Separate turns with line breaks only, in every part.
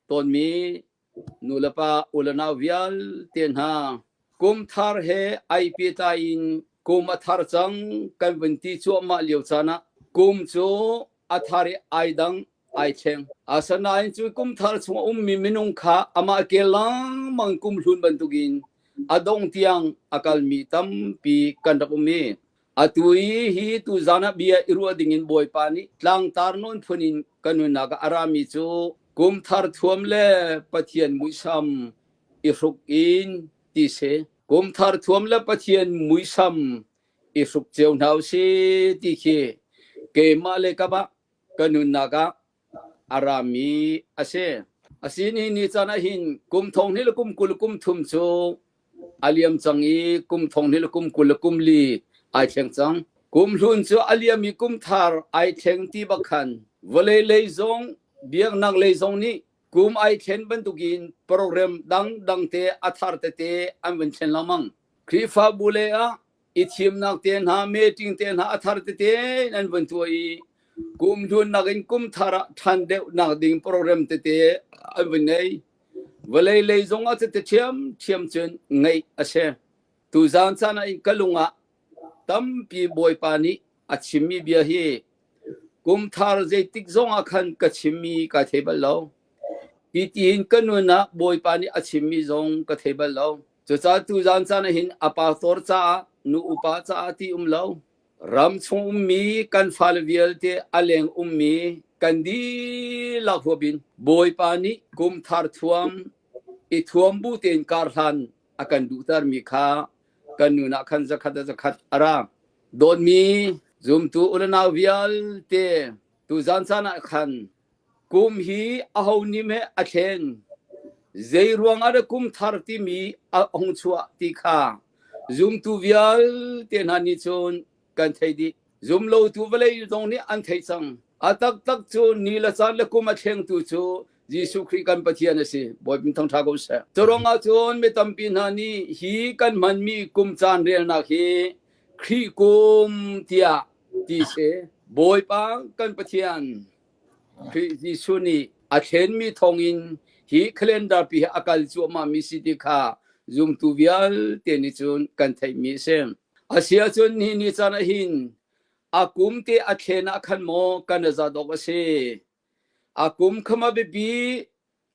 Tawnmi nulepa ulenau vialte hna, kum thar he ai pehtlai in kum a thar cang kan vun ti cuahmah lio caan ah kum cu a thar i ai dang ai thleng. Asinain cu kum thar chung a ummi minung kha amah kel lengmang kum hlun bantukin a dong tiang a kalmi tampi kan rak um i Atu i hi tuzan ah bia i ruah dingin Bawipa nih tlangtar nawn phun in ka nunnak ah a rami cu kum thar thuam le Pathian muisam i hruk in ti si. Kum thar thuam le Pathian muisam i hruk cio hna u si ti khi keimah le ka bah ka nunnak ah a rami a si. A si ni ni caan ah hin kum thong hnih le kum 20 le kum thum cu a liam cang i kum thong hnih le kum 20 le kum li ai thleng cang. Kum hlun cu a liam i kum thar ai thleng ti bak khan vawlei lei zong biaknak lei zong nih kum ai thlen bantukin program dangdang te a thar tete an vun thlen lengmang. Khrihfabu lei ah i thimnak te hna meeting te hna a thar tete in an vun tuah i kum hlunnak in kum thar ah ṭhan deuhnak ding program tete an vun ngei. Vawlei lei zong ah tete ṭhiam ṭhiam cun ngeih a si. Tuzaan caan ah in ka lung ah tampi Bawipa nih a chimmi bia hi kum thar zeitik zong ah khan ka chimmi ka thei bal lo. Hi tiin ka nun ah Bawipa nih a chimmi zong ka thei bal lo. Cucaah tuzaan caan ah hin a pastor caah nu upa caah ti um lo. Ram chung ummi kan fale vialte a leng ummi kan dihlak huap in Bawipa nih kum thar thuam i thuam bu tein kar hlan a kan duhtermi kha kan nun ah khan zakhat a zakhat a ra. Dawtmi zumtu unau vialte tuzaan caan ah khan Kum hi aho nih hme a thlen? Zei ruangah dah kum thar timi a hung chuah ti kha zumtu vialte hna nih cun kan theih dih. Zumlotu vawlei zong nih an theih cang. A taktak cu ni le caan le kum a thlengtu cu Jesuh Khrih kan Pathian a si. Bawipa thangṭha ko seh. Cu ruangah cun mi tampi hna nih hi kan hmanmi kum caan relnak hi Khrih kum tiah ti si. Bawipa kan Pathian Khrih Jesuh nih a thlenmi thawngin hi calendar pi hi a kal cuahmahmi si ti kha zumtu vialte nih cun kan theihmi a si. A si ahcun ni ni caan ah hin a kum te a thlen ah khan maw kan i zat awk a si. A kum kha ma biapi,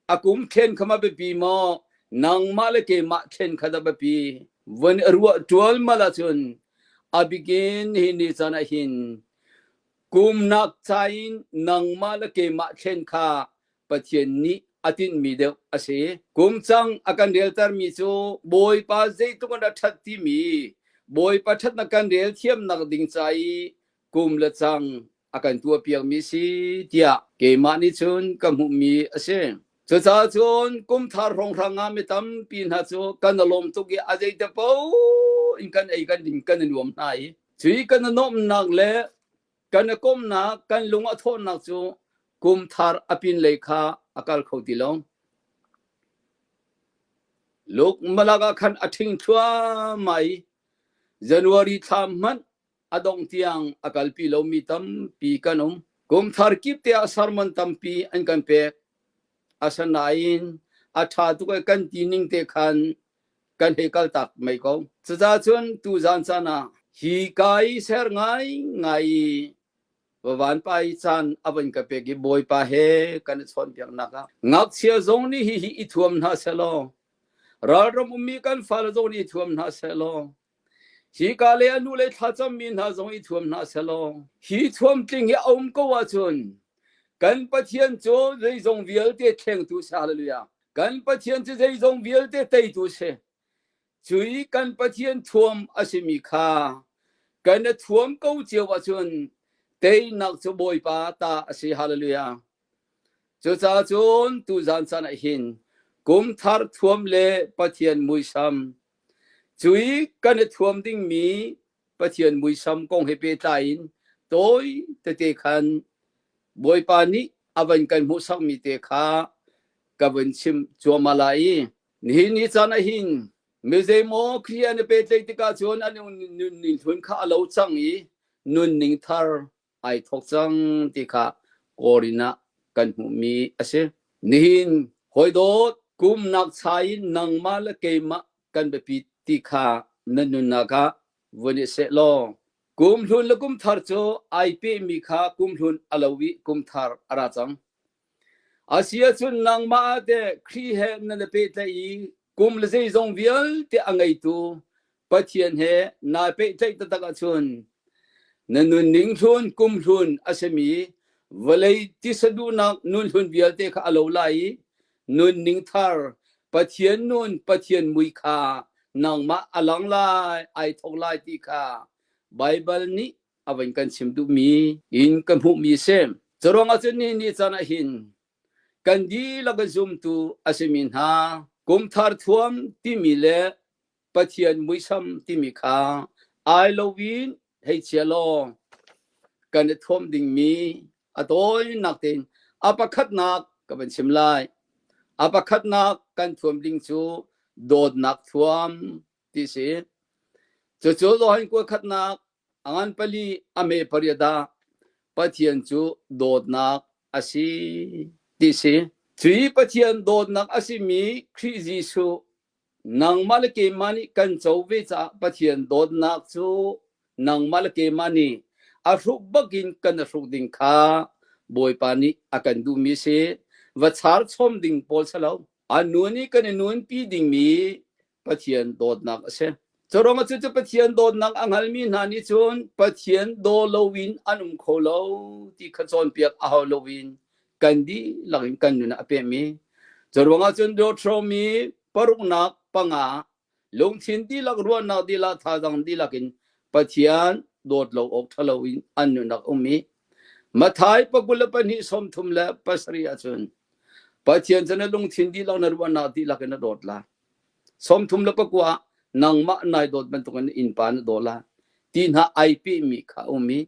a kum thlen kha ma biapi maw nangmah le keimah thlen kha dah biapi. Von i ruah ṭual mal ahcun a bikin hi ni caan ah hin Kumnak ca in nangmah le keimah thlen kha Pathian nih a tinhmi deuh a si. Kum cang a kan reltermi cu Bawipa zeitluk in dah ṭhat timi Bawipa ṭhatnak kan rel thiamnak ding ca i kum le cang a kan tuahpiakmi si tiah keimah nih cun ka hmuhmi a si. Cucaah cun kum thar hrawnghrang ah mi tampi hna cu kan i lawm tuk i a zeite paoh in kan ei kan ding kan i nuam hna i Cui kan i nuamhnak le kan i komhnak, kan lung a thawhnak cu kum thar a pinlei kha a kal kho ti lo. Luk malak ah khan a ṭhing thluahmah i January thla hmanh a dongh tiang a kalpi lomi tampi kan um. Kum thar kip te ah sermon tampi an kan pek. Asinain a ṭha tuk i kan ti ning te khan kan hei kaltak mei ko. Cucaah cun tuzaan caan ah hi ka i ser ngaingai i vanpa i caan a van ka pek i Bawipa he kan i chawnhbiaknak ah ngakchia zong nih hihi i thuam hna sehlaw ralram ummi kan fale zong nih i thuam hna sehlaw hi ka le a nu le thlacammi hna zong i thuam hna sehlaw hi thuamtling hi a um ko ahcun kan Pathian cu zeizong vialte thlengtu si hallelujah Kan Pathian cu zeizong vialte teitu a si. Cui kan Pathian thuam a simi kha kan i thuam ko cio ahcun teinak cu Bawipa ta a si. Hallelujah. Cucaah cun tuzaan caan ah hin kum thar thuam le Pathian muisam cui kan i thuam dingmi Pathian muisam kong he pehtlai in tawi tete khan Bawipa nih a van kan hmuhsakmi te kha ka vun chim cuahmah lai i nihin ni caan ah hin mi zeimaw Khrih an i pehtlaih tikah cun an nunning hlun kha a lo cang i nunning thar ai thawk cang ti kha Korin ah kan hmuhmi a si. Nihin Hawi dawt, kumnak cha in nangmah le keimah kan biapi ti kha na nunnak ah vun i seh law kum hlun le kum thar cu ai pehmi kha kum hlun a lo i kum thar a ra cang. Asiahcun nangmah ah teh Khrih he nan i pehtlaih i kum le zeizong vialte a ngeitu Pathian he naa pehtlaih taktak ahcun na nunning hlun kum hlun a simi vawlei tisa duhnak nun hlun vialte kha a lo lai i nunning thar Pathian nun Pathian mui kha nangmah a lang lai ai thok lai ti kha Baibal nih a van kan chim duhmi in ka hmuhmi a si. Curuangah cun ni ni caan ah hin kan dihlak in zumtu a simi hna kumthar thuam timi le Pathian muisam timi kha ai loin hei chia law kan i thuam dingmi a tawinak tein a pakhatnak ka van chim lai. A pakhatnak kan thuam ding cu dawtnak thuam ti si. Cucu Johan kua khatnak a ngan pali a me pariat ah Pathian cu dawtnak a si ti si. Cui Pathian dawtnak a simi Khrih Jesuh nangmah le keimah nih kan co ve caah Pathian dawtnak cu nangmah le keimah nih a hruk bakin kan hruk ding kha Bawipa nih a kan duhmi si. Va char chom ding pawl si lo. A nun i kan i nunpi dingmi Pathian dawtnak a si. Curuangah cucu Pathian dawtnak a hngalmi hna nih cun Pathian daw loin an um kho lo ti kha cawnpiak a hau loin kan dihlak in kan nun ah a pehmi. Curuangah cun Deuteronomy paruknak panga lungthin dihlak ruahnak dihlak thazaang dihlak in Pathian dawt lo awk ṭhalo in an nunnak um i Matthai pakul le pahnih 37 ahcun Pathian cu na lungthin dihlak na ruahnak dihlak in na dawt lai. 39 nangmah nai dawt bantukin innpa na daw lai ti hna ai pehmi kha a um i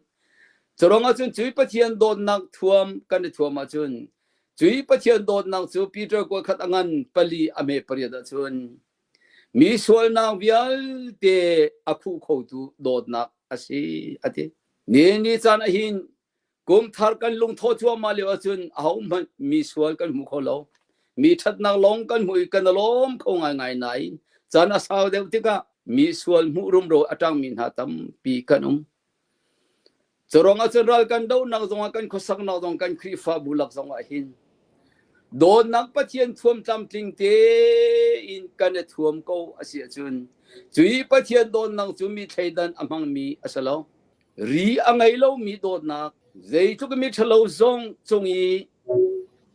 curuang ahcun cui Pathian dawtnak thuam kan i thuam ahcun cui Pathian dawtnak cu Peter kual khat a ngan pali a hme pariat ahcun mi sualnak vialte a khuh khotu dawtnak a si a ti. Ni ni caan ahhin Kum thar kan lungthawh cuahmah lio ahcun ahohmanh mi sual kan hmu kho lo. Mi ṭhatnak lawng kan hmu i kan i lawm kho ngaingai nain caan a sau deuh tikah mi sual hmuh rumro a ṭangmi hna tampi kan um. Curuangah cun ral kan dohnak zongah kan khuasaknak zong kan Khrihfabu lak zongah hin dawtnak Pathian thuam tlamtling tein kan i thuam ko a si ahcun cui Pathian dawtnak cu mi thleidan a hmangmi a si lo. Ri a ngei lomi dawtnak, zeitluk mi ṭhalo zong cung i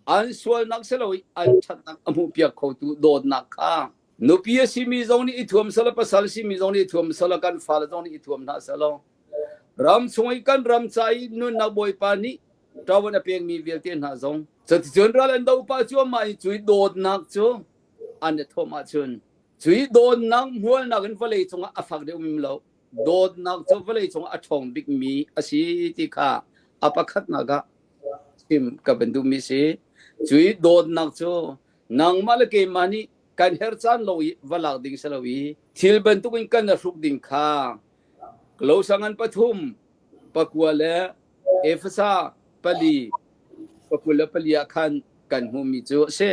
an sualnak si lo i an ṭhatnak a hmuhpiak khotu dawtnak kha nupi a simi zong nih i thuam selaw, pasal a simi zong nih i thuam selaw, kan fale zong nih i thuam hna selaw, ram chung i kan ram ca i nunnak Bawipa nih ṭawan a pekmi vialte hna zong cuticun ral an do pah cuahmah i cui dawtnak cu an i thuam ahcun cui dawtnak hmualnak in vawlei cungah a fak deuh lo. Dawtnak cu vawleicung a ṭhawng bikmi a si ti kha a pakhatnak ah chim ka van duhmi si. Cui dawtnak cu nangmah le keimah nih kan herh caan lo i va lak ding si lo i thil bantukin kan i hruk ding kha Kolosangan pathum pakua le Efesa pali 24 ah khan kan hmuhmi cu a si.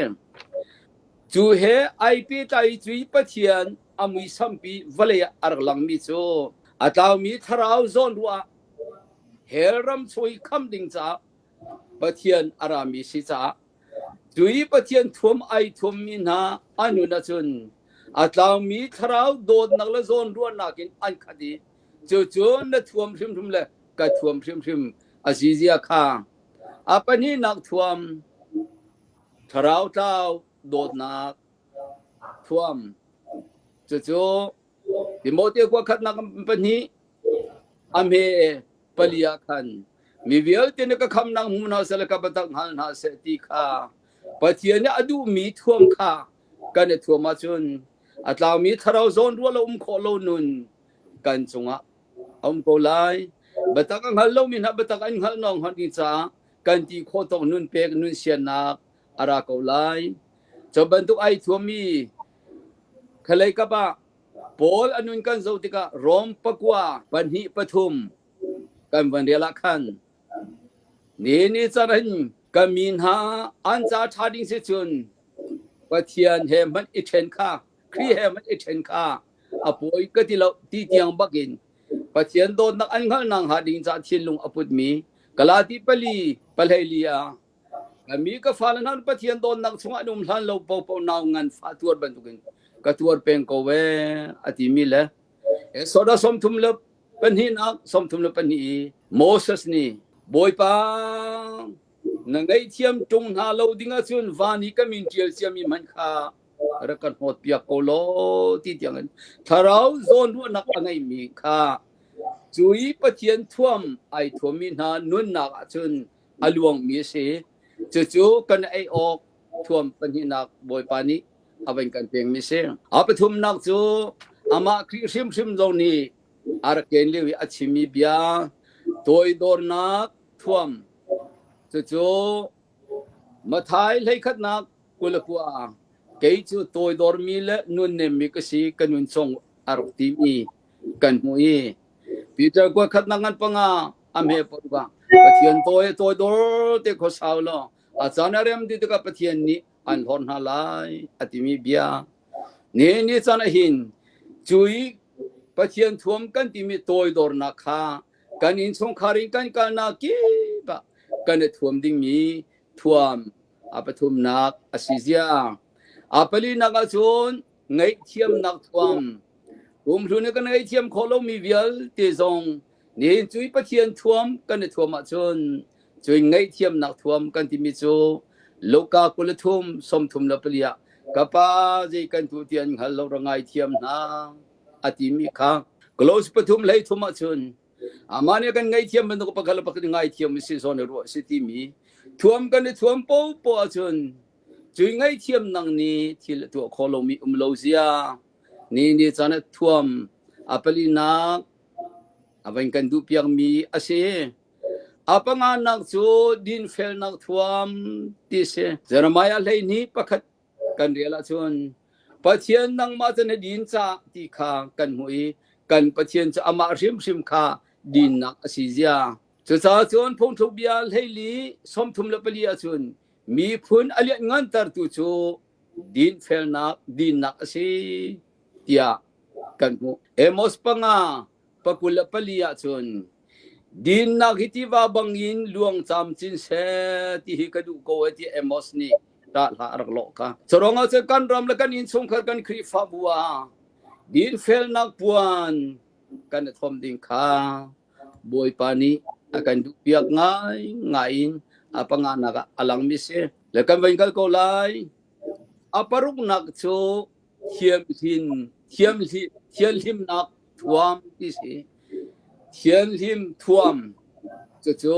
Cu he ai pehtlai i cui Pathian a muisampi vawlei ah a rak langmi cu a tlaumi thlarau zawn ruah ah hell ram chung i khamh ding caah Pathian a rami si caah cui Pathian thuam ai thuammi hna an nun ahcun a tlaumi thlarau dawtnak le zawn ruahnak in an khat i cucu na thuam hrimhrim le ka thuam hrimhrim a si zia kha a pahnihnak thuam thlarau tlau dawtnak thuam cucu Timote khua khatnak pahnih a hme pali ah khan mi vialte nih ka khamnak hmu hna seh le ka biatak hngal hna seh ti kha Pathian nih a duhmi thuam kha kan i thuam ahcun a tlaumi thlarau zawn ruah lo um khawh lo nun kan cungah a um ko lai. Biatak a hngal lomi hna biatak an hngalh nawng hngalh ding caah kan ti khawh tawk nun pek nun siannak a ra ko lai. Cu bantuk ai thuammi khalei kap ah Paul a nun kan zoh tikah Rom pakua pahnih pathum kan van rel ah khan ni ni carin ka mi hna an ca ṭha ding si cun. Pathian he hmanh i ṭhen kha Khrih he hmanh i ṭhen kha a pawi ka ti lo ti tiang bakin Pathian dawtnak an hngalhnak hnga ding caah thinlung a putmi Galati pali pahleili ah ka mi ka fale hna Pathian dawtnak chungah an um hlan lo paohpaoh nau ngan fa tuar bantukin ka tuar peng ko ee a timi le Soda 32 32 i Moses nih Bawipa na ngaihthiam ṭung hna lo ding ahcun van i ka min ṭial ciami hmanh kha rak kan hnawt piak ko law ti tiangin thlarau zawnruahnak a ngeimi kha cu i Pathian thuam ai thuammi hna nunnak ahcun a luangmi a si. Cucu kan ei awk thuam pahnihnak Bawipa nih a van kan pekmi a si. A pathumnak cu amah Khrih hrimhrim zong nih a rak ken lio i a chimmi bia toidornak thuam cucu Mathai hleikhatnak 29 kei cu toidormi le nunnemmi ka si ka nun chung a rak timi kan hmuh i Peter kua khatnak ngan panga a hme paruk ah Pathian tawi toidor te khuasau law a caan a rem ti tikah Pathian nih an hlawt hna lai a timi bia ni ni caan ah hin cui Pathian thuam kan timi toidornak kha kan innchungkhar in kan kalnak kip ah kan i thuam dingmi thuam a pathumnak a si zia. A palinak ahcun ngaihthiamnak thuam kumhlun i kan ngaihthiam khawh lomi vialte zong nihin cui Pathian thuam kan i thuam ahcun cui ngaihthiamnak thuam kan timi cu Luka 23 34 ah ka pa zei kan tuah ti an hngal lo ra ngaithiam hna a timi kha Close pathum hlei thum ahcun amah nih kan ngaihthiam bantuk pakhat le pakhat ngaithiam si zawn i ruah si timi thuam kan i thuam popoh ahcun cui ngaihthiam nang nih thil a tuah khawh lomi um lo zia ni ni caan ah thuam a palinak a van kan duh piakmi a si. A panganak cu dinfelnak thuam ti si. Jeremiah 12 pakhat kan rel ahcun Pathian nangmah cu na din ca ti kha kan hmuh i kan Pathian cu amah hrimhrim kha dinnak a si zia. Cucaah cun phungthluk bia hleili 34 ahcun miphun a lianhngantertu cu dinfelnak dinnak a si tiah kan hmuh. Amos panga 24 ahcun dinnak hi tiva bangin luang camcin seh ti hi ka duh ko e ti Amos nih ṭah hlah a rak lawh kha. Curuang ah cun kan ram le kan innchungkhar kan Khrihfabu ah dinfelnak puan kan i thawm ding kha Bawipa nih a kan duhpiak ngai ngai in a panganak ah a langmi si. Le kan van kal ko lai. A paruknak cu thiamhin thiamhli thianhlimnak thuam ti si. Thianhlim thuam cucu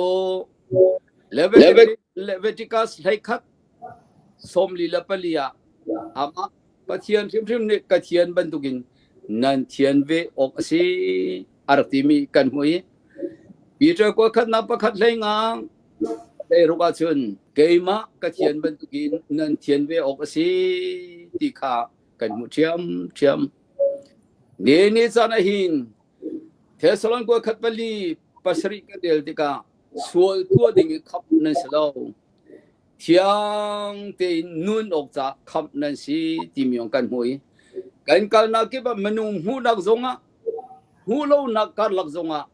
Leviticus 21 44 ah amah Pathian hrimhrim nih ka thian bantukin nan thian ve awk a si a rak timi kan hmuh i Peter kua khatnak pakhat hlei nga hlei ruk ahcun keimah ka thian bantukin nan thian ve awk a si ti kha kan hmuh ṭhiamṭhiam. Ni ni caan ah hin Thessalon kua khat pali pasarih kan rel tikah sual tuah ding i khap nan si lo. Thiang tein nun awk ca khamh nan si timi kan hmuh i kan kalnak kip ah minung hmuhnak zongah hmuh lonak karlak zongah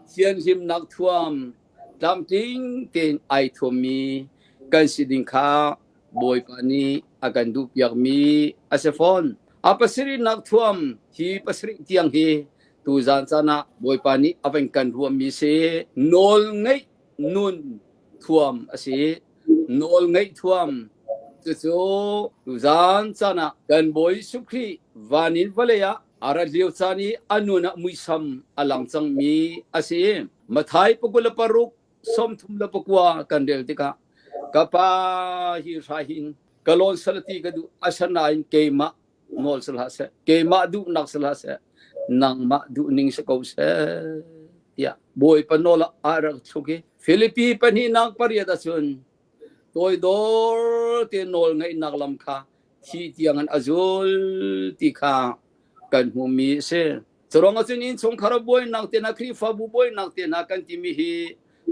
thianhlimnak thuam tlamtling tein ai thuammi kan si ding kha Bawipa nih a kan duhpiakmi a si fawn. A pasarihnak thuam hi pasarih tiang hi tuzan caan ah Bawipa nih a van kan ruahmi si nawl ngeih nun thuam a si. Nawl ngeih thuam cucu tuzan caan ah kan Bawi Jesuh Khrih van in vawlei ah a rat lio caan i a nun ah muisam a lang cangmi a si. Matthai 26 39 kan rel tikah ka pa hi hra hin ka lawn salati ka duh asanain keimah nawl si hlah seh keimah duhnak si hlah seh nangmah duhning si ko seh tiah Bawipa nawl ah a rak thluk i Filipi pahnihnak pariat ahcun toidor te nawl ngeihnak lam kha thi tiang in a zul ti kha kan hmuhmi a si. Curuang ahcun innchungkhar buainak te hna Khrihfabu buainak te hna kan timi hi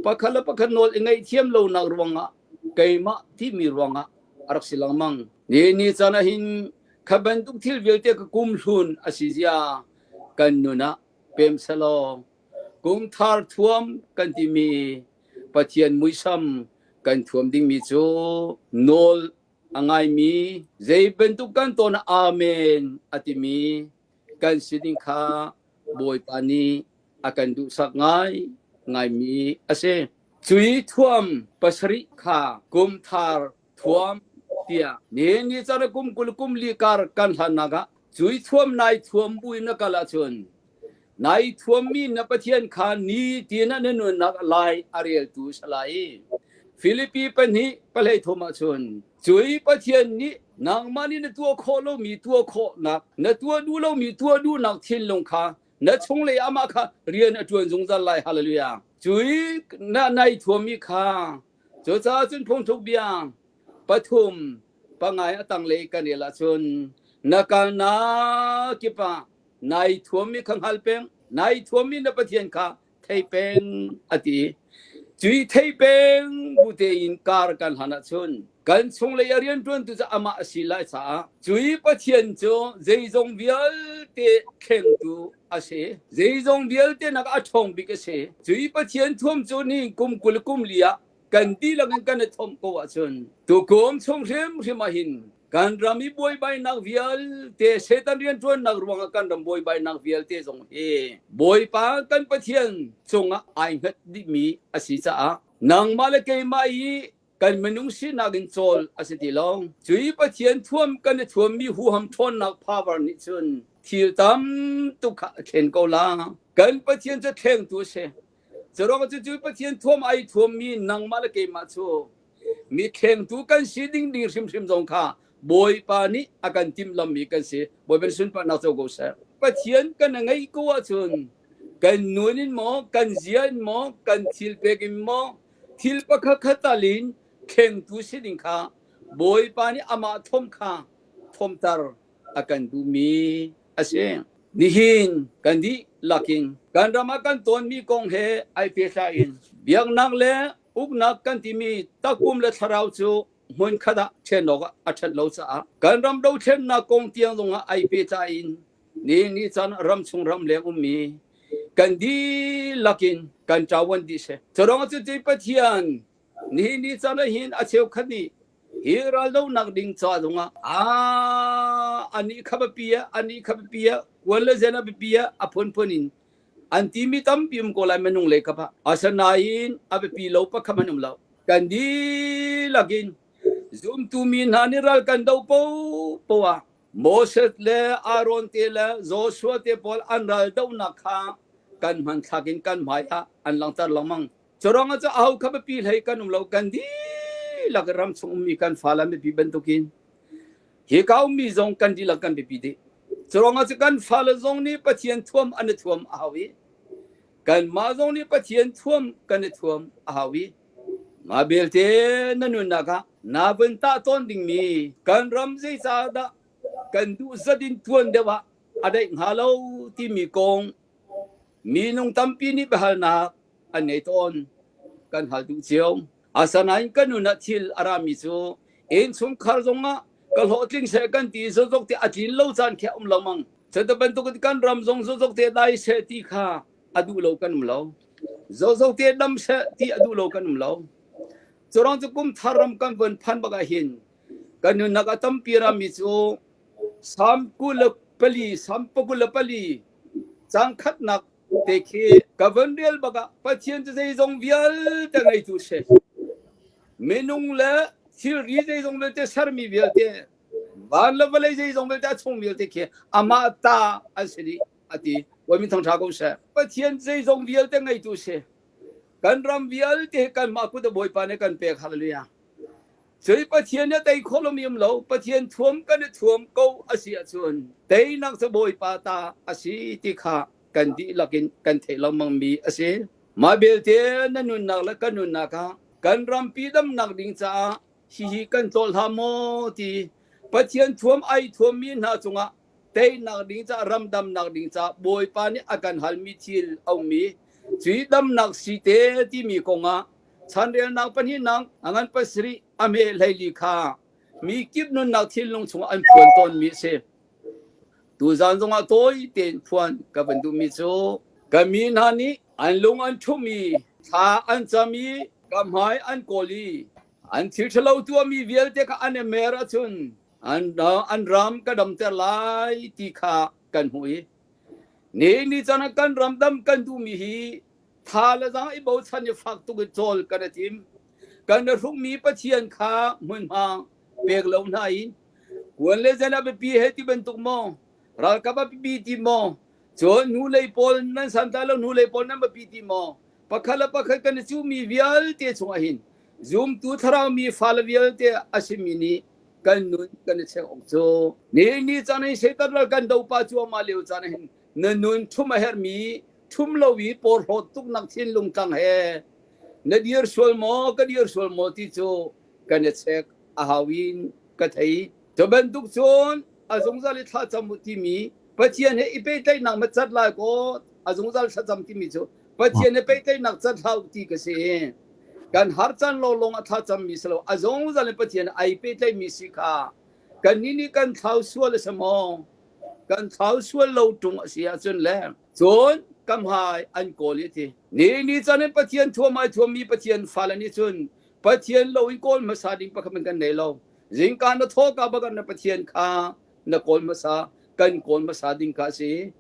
pakhat le pakhat nawl i ngaihthiam lonak ruangah keimah timi ruangah a rak si lengmang. Ni ni caan ah hin kha bantuk thil vialte ka kum hlun a si zia kan nun ah pem selaw kum thar thuam kan timi Pathian muisam kan thuam dingmi cu nawl a ngaimi zei bantuk kan tawn amen a timi kan si ding kha Bawipa nih a kan duhsak ngai ngaimi a si. Cui thuam pasarih kha kum thar thuam tiah nihin ni caan kum 20 kum li kar kan hlannak ah cui thuam nai thuam buin na kal ahcun nai thuammi na Pathian kha ni tin ah na nunnak lai a reltu salai. Filipi pahnih pahlei thum ahcun cui Pathian nih nangmah nih na tuah khawh lomi tuah khawhnak na tuah duh lomi tuah duhnak thinlung kha na chunglei amah kha rian a ṭuan zungzal lai. Hallelujah. Cui na nai thuammi kha Cucaah cun phungthluk bia pathum pangai a tanglei kan rel ahcun na kalnak kip ah nai thuammi kha hngal peng, nai thuammi na Pathian kha thei peng a ti. Cui thei peng bu tein kar kan hlan ahcun kan chunglei a rianṭuantu cu amah a si lai caah cui Pathian cu zeizong vialte thlengtu a si. Zeizong vialte nak a ṭhawng bik a si. Cui Pathian thuam cu ni kum 20 kum li ah kan dihlak in kan i thomh ko ahcun tukum chung hrimhrim ah hin kan ram i buaibainak vialte Satan rianṭuannak ruangah kan ram buaibainak vialte zong hi Bawipa kan Pathian cungah ai hngat dihmi a si caah nangmah le keimah i kan minung sinak in cawl a si ti lo. Cui Pathian thuam kan i thuammi huham ṭhawnnak power nih cun thil tam tuk kha a thlen ko la. Kan Pathian cu thlengtu a si. Curuang cu cu Pathian thuam ai thuammi nangmah le keimah cu mi thlengtu kan si ding ding hrimhrim zong kha Bawipa nih a kan timhlammi kan si. Bawipa nih sunparnak co ko seh. Pathian kan ngeih ko ahcun kan nun in maw, kan zia in maw, kan thil pek in maw, thil pakhat khat tal in thlengtu si ding kha Bawipa nih amah thom kha thomter a kan duhmi a si. Nihin kan dihlak in kan ram ah kan tawnmi kong he ai pehtlai in biaknak le uknak kan timi takpum le thlarau cu hmunkhat ah ṭhen awk a ṭhat lo caah kan ram dothlennak kong tiang zongah ai pehtlai in ni ni caan ram chung ram leng ummi kan dihlak in kan ṭawan dih seh. Curuang cu Pathian nihin ni caan ah hin a cheukhat nih hi raldohnak ding ca zongah anih kha biapi ah anih kha biapi ah kuan le zen a biapi ah a phunphun in an timi tampi um ko lai minung lei kap ah asinain a biapi lo pakhat hmanh um lo kan dihlak in zumtu mi hna nih ral kan do popoh ah Moses le Aaron te le Joshua te pawl an ral dohnak kha kan hmanthlak in kan hmai ah an langhter lengmang. Curuang ah cu aho kha biapi hlei kan um lo kan dihlak ram chung ummi kan fale mipi bantukin hika ummi zong kan dihlak kan biapi dih. Curuang ah cu kan fale zong nih Pathian thuam an i thuam a hau i kanmah zong nih Pathian thuam kan i thuam a hau i mah belte na nunnak ah na vun tah tawn dingmi kan ram zeicahdah kan duh zat in tuan deuh ah a daih hnga lo timi kong minung tampi nih biahalnak an ngei tawn kan hal duh cio asanain kan nun ah thil a rami cu innchungkhar zongah ka hlawhtling seh kan ti zozok te a tlin lo caan khi a um lo mang cuti bantuk kan ram zong zozok te dai seh ti kha a duh lo kan um lo zozok te dam seh ti a duh lo kan um lo Curang cu kum thar ram kan von phan bak ah hin kan nunnak a tampi rami cu Salm 24 Salm 24 cang khatnak te khi ka von rel bak ah Pathian cu zeizong vialte ngeitu si. Minung le thilri zeizong vialte sermi vialte van le vawlei zeizong vialte a chung vialte khi amah ta an si dih a ti. Bawi min thangṭha ko seh. Pathian zeizong vialte ngeitu si. Kan ram vialte kanmah kut a Bawipa nih kan pek. Hallelujah. Cui Pathian nih tei khawh lomi um lo. Pathian thuam kan i thuam ko a si ahcun teinak cu Bawipa ta a si ti kha kan dihlak in kan theih lengmangmi a si. Mah belte na nunnak le kan nunnak ah kan rampi damnak ding caah hihi kan tlawh hlah maw ti Pathian thuam ai thuammi hna cungah teinak ding caah ramdamnak ding caah Bawipa nih a kan halmi thil a ummi cui damnak si te timi kongah chanrelnak pahnihnak a ngan pasarih a hme hleili kha. mi kip nunnak thinlung chungah an phuan tawnmi a si. Tuzaan zongah tawi tein phuan ka van duhmi cu ka mi hna nih an lung an ṭhumh i thla an cam i ka hmai an kawl i an thil ṭhalo tuahmi vialte kha an i mer ahcun an ram ka damter lai ti kha kan hmuh i ni ni caan ah kan ram dam kan duhmi hi tha le zaang i bochan i fak tuk i cawl kan i tim. Kan i hrukmi Pathian kha hmunhma pek lo hna in kuan le zen a biapi he ti bantuk maw ralkap a biapi ti maw cun hnulei pawl nan santlai lo hnulei pawl nan biapi ti maw pakhat le pakhat kan i cuhmi vialte chungah hin zumtu thlarau mi fale vialte a simi nih kan nun kan i chek awk cu ni ni caan hin Satan ral kan do pa cuahmah lio caan hin na nun ṭhum a herhmi ṭhum lo i porhlawt tuknak thinlung tlang he na dir sual maw ka dir sual maw ti cu kan i chek a hau in ka thei. Cu bantuk cun a zungzal i thlacam u timi Pathian he i pehtlaihnak ma cat lai kaw a zungzal thlacam timi cu Pathian he pehtlaihnak cat hlah u ti ka si. Kan har caan lawnglawng a thlacammi si lo a zungzal in Pathian ai pehtlaihmi si kha kannih nih kan thlau sual a si maw? Kan thlau sual lo ṭung a si ahcun le cun ka hmai an kawl i ti. Ni ni caan in Pathian thuam ai thuammi Pathian fale nih cun Pathian lo in kawl hmasa ding pakhat kan nei lo. Zingka na thawka bakan na Pathian kha na kawl hmasa, kan kawl hmasa ding kha a si.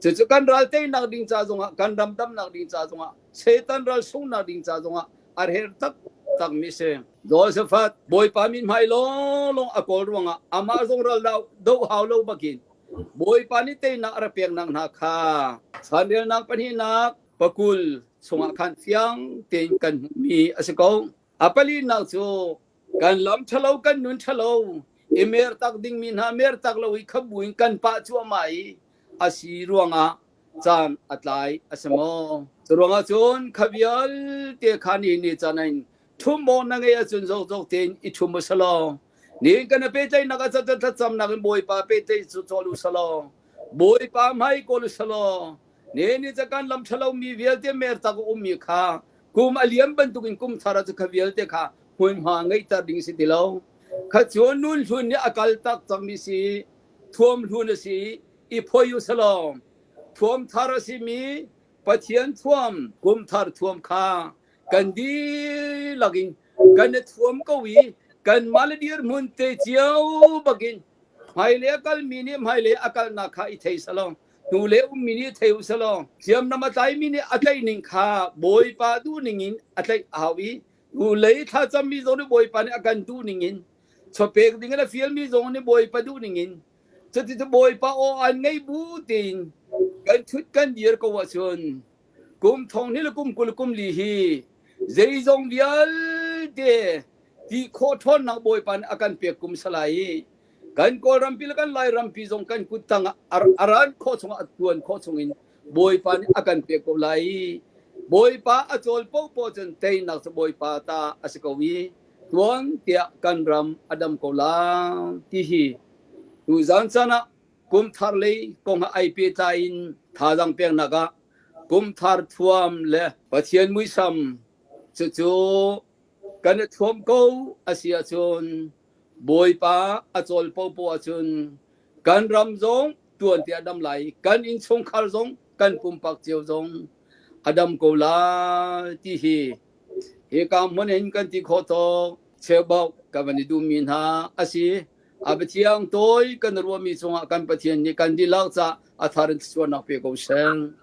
Cucu kan ral teinak ding ca zongah, kan ram damnak ding ca zongah, Satan ral sungnak ding ca zongah a her taktak mi si. Josaphat Bawipa min hmai lawng a kawl ruangah amah zong ral do hau lo bakin Bawipa nih teinak a rak peknak hna kha chanrelnak pahnihnak pakul chungah khan fiang tein kan hmuhmi a si ko. A palinak cu kan lam ṭhalo kan nun ṭhalo i mer tak dingmi hna mer tak lo i khabu in kan pah cuahmah i a si ruangah caan a tlai a si maw? Cu ruangah cun kha vialte kha ni ni caan in ṭhum maw na ngeih ahcun zokzok tein i ṭhum u selaw ni kan i pehtlaihnak ah cun thlacamnak in Bawipa pehtlaih cu cawl u selaw Bawipa hmai kawl u selaw Ne ni ca kan lam ṭhalo mi vialte mer tak a ummi kha kum a liam bantukin kum thar ah cu kha vialte kha hmunhma ngeihter ding si ti lo. Kha cu nun hlun nih a kal tak cangmi si, thuam hlun a si, i phoi u selaw thuam thar a simi Pathian thuam, kum thar thuam kha kan dihlak in kan i thuam ko i kanmah le dirhmun te cio bakin hmailei a kalmi nih hmailei a kalnak kha i thei selaw hnulei ummi nih thei u selaw hriamnam a tlaimi nih a tlaih ning kha Bawipa duh ning in a tlaih a hau i hnulei thlacammi zong nih Bawipa nih a kan duh ning in chawpek ding in a fialmi zong nih Bawipa duh ning in cuti cu Bawipa aw an ngei bu tein kan ṭhut kan dir ko ahcun kum thong hnih le kum 20 kum li hi zeizong vialte ti khawh ṭhawnnak Bawipa nih a kan pek kum salai i kan Kawlrampi le kan Lairampi zong kan kut tang ah a ran khawh chungah a tuan khawh chungin Bawipa nih a kan pek ko lai i Bawipa a cawl paohpaoh cun teinak cu Bawipa ta a si ko i tuan tiah kan ram a dam ko lai ti hi tuzan caan ah kum thar lei kong ah ai pehtlai in thazaang peknak ah kum thar thuam le Pathian muisam cucu kan i thuam ko a si ahcun Bawipa a cawl popoh ahcun kan ram zong tuan te a dam lai kan innchungkhar zong kan pumpak cio zong a dam ko lai ti hi hika hmun in kan ti khawh tawk cheubauh ka van i duhmi hna a si. A biathiang tawi kan ruahmi cungah kan Pathian nih kan dihlak ca a thar in thluachuahnak pe ko seh.